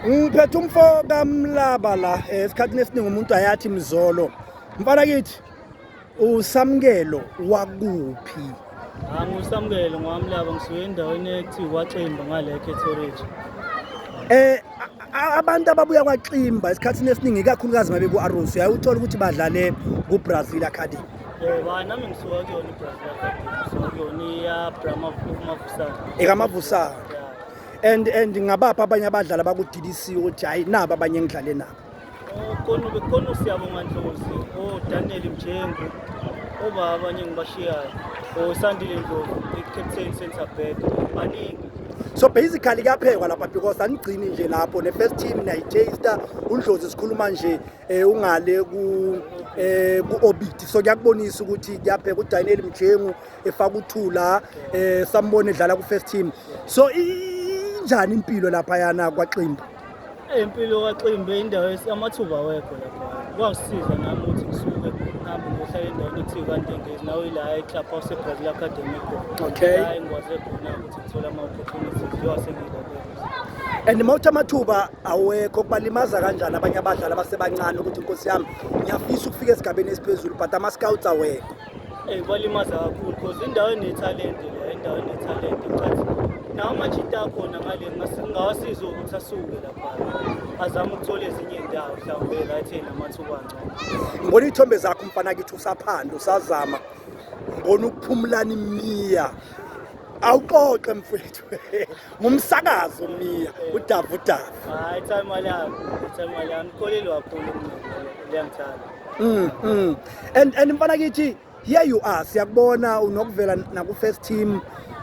Ngiphethe umfo kaMlaba la, esikhathini esiningi umuntu ayathi mzolo. Mfana kithi, uSamkelo wakuphi? Angusamukelo ngwamlaba, ngisuke endaweni ekuthiwa kwaXimba ngale eCato Ridge. Abantu ababuya kwaXimba esikhathini esiningi, ikakhulukazi mabe ku-Arrows, uyayuthola ukuthi badlale ku-Brazil Academy. Yebo, nami ngisuka kuyona iBrazil Academy, ngisuka kuyona iya Mavusana. EkaMavusana. Yeah. And ngabaphi abanye abadlali abaku-DDC ukuthi hayi, naba abanye engidlale nabo? Khona bekhona uSiyabonga Ndlozi, oDaniel Mjengu, oba abanye engibashiyayo, oSandile Ndlovu, i-captain center back, baningi. So basically kuyaphekwa lapha because anigcini nje lapho, ne-first team niyayitaster. UNdlozi sikhuluma nje ungale ku-orbit, so kuyakubonisa ukuthi kuyaphekwa. UDaniel Mjengu efaka uthula, sambona edlala ku-first team. So injani impilo laphayana kwaXimba? Impilo kaXimba, indawo amathuba awekho lapha. Kwangisiza nami ukuthi ngisuke ngihambe ngiyohlala endaweni ekuthiwa KwaNdengezi, nawe ila e-club house eBrazil Academy khona. La engikwaze khona ukuthi ngithole ama-opportunities njengoba sengilapha. And mawuthi amathuba awekho, kubalimaza kanjani abanye abadlali abasebancane ukuthi inkosi yami, ngiyafisa ukufika esigabeni esiphezulu, but ama-scouts awekho? Balimaza kakhulu because indawo enethalente le, indawo enethalente ngicathi nawo amajita akhona ngale ngawasiza ukuthi asuke lapha, azame ukuthola ezinye iy'ndawo, mhlawumbe la etheni amathuba angcono. Ngibona iy'thombe zakho, mfana kithi, usaphanda, usazama. Ngibona ukuphumulana imiya. Awuxoxe mfethu ngumsakazo, miya udavu udavu. Hayi, ithayima lami, ithayima lami ikholelwa kakhulu kumina, liyangithanda. And mfana kithi, here you are, siyakubona unokuvela naku-first team.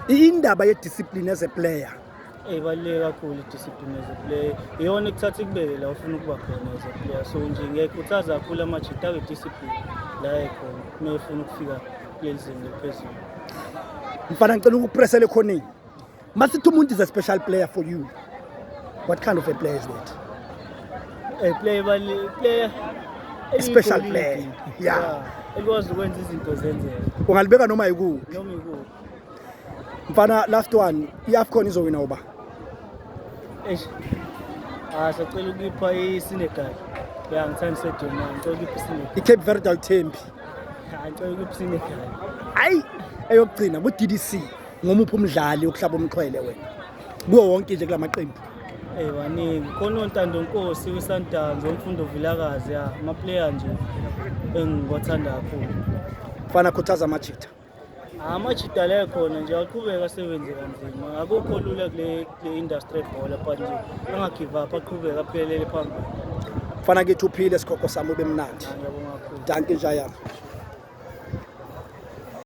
Indaba ye-discipline as a player? Ibaluleke kakhulu i-discipline as a player, iyona ekuthatha ikubeke la ufuna ukuba khona as a player. So nje ngiyayikhuthaza kakhulu amajita abe discipline la ekhona uma efuna ukufika kuleli zinga eliphezulu. Mfana, ngicela ukupresela ekhoneni. Masithi umuntu is a special player for you, what kind of a player is that? A player player A special eliyigolide. player, yeah. Elikwazi ukwenza izinto zenzeke. Ungalibeka noma yikuphi. Noma ikuphi. Mfana, last one, i-AFCON izowina uba? Eish. Ah, sacela ukuyipha iSenegal. Ya, ngithanda iSadio Mane, ngicela ukuyipha iSenegal. I-Cape Verde awuthembi? Ah, ngicela ukuyipha iSenegal. Hayi, eyokugcina, ku-DDC ngomuphi umdlali okuhlaba umxhwele wena kuwo wonke nje kula maqembu? Baningi. Khona oNtando Nkosi we-Sundowns, oMfundo Vilakazi, ya, ama-player nje engiwathanda kakhulu. Mfana, khuthaza amajita. Amajita la khona nje aqhubeka asebenze kanzima. Akukho lula kule industry ebhola, but nje angagive up, aqhubeke aphelele phambili. Mfana kithi, uphile sikhokho sami, ube mnandi. Ngiyabonga kakhulu. Dankie, njayami.